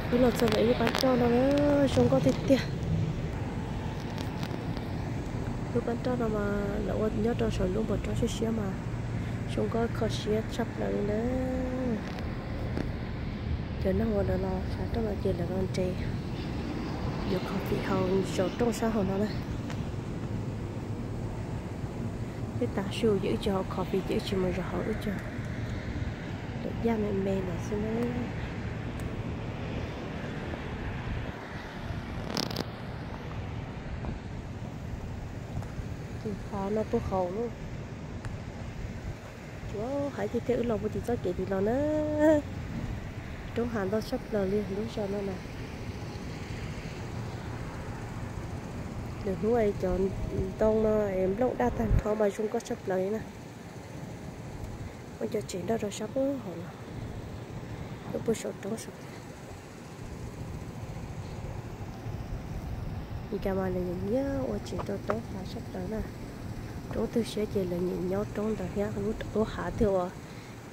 Wb los txog ntawm lub pab roj no na, zoo nkauj tiag tiag. Lub pab roj no mas lawv ua nyob rau saum lub npoo roob siab siab mas zoo nkauj kho siab tshaj plaws li na. Cov neeg uas lawv los saum roob no ces lawv los nres yuav coffee haus saum roob sab hauv no na. Twb tav su ces wb tsis haus coffee ces wb tsis mus zov hauv, wb tsuas lawm yaj me me no xwb na. Tus hav no puag hauv na. Tsuav hais tiag tiag, wb los puag tim txoj kev tim los na. Roob hav ntau tshaj plaws li lub zos no na. Lwm hnub cov ntoo no es nplooj daj tag nrho mas zoo nkauj tshaj plaws li na. Muaj cov tsev nroj rau sab puag hauv no, puag saum roob saum. Cas mas lawv nyiam nyiam ua tsev rau roob hav tshaj plaws na. Roob twg siab ces lawv nyiam nyob roob ntawd thiab. Lub hav twg uas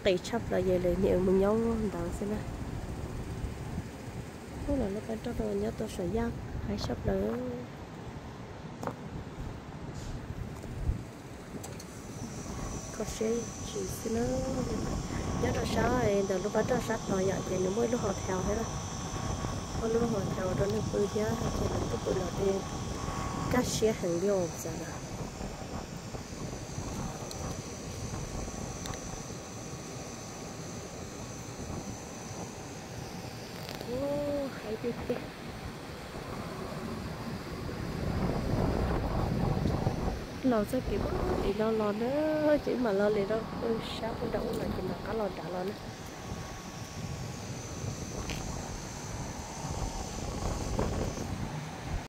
qis tshaj plaws ces lawv nyiam mus nyob ntawd xwb na. Ub, los lub pab roj no nyob tau saum yaj heev tshaj plaws. Kho siab tsis xwb na. Nyob rau sab ntawm lub pab roj sab tod yom, ces nws muaj ib lub hotel thiab na. Muaj lub hotel rau neeg pw thiab, ces lawv twb pw los ces kaj siab heev li os txawm na. Ub, heev tiag tiag. Los txoj kev puag tim no los na, ces wb mam los li rau sab puag nram ub no ces mam rov qab los nrad los na.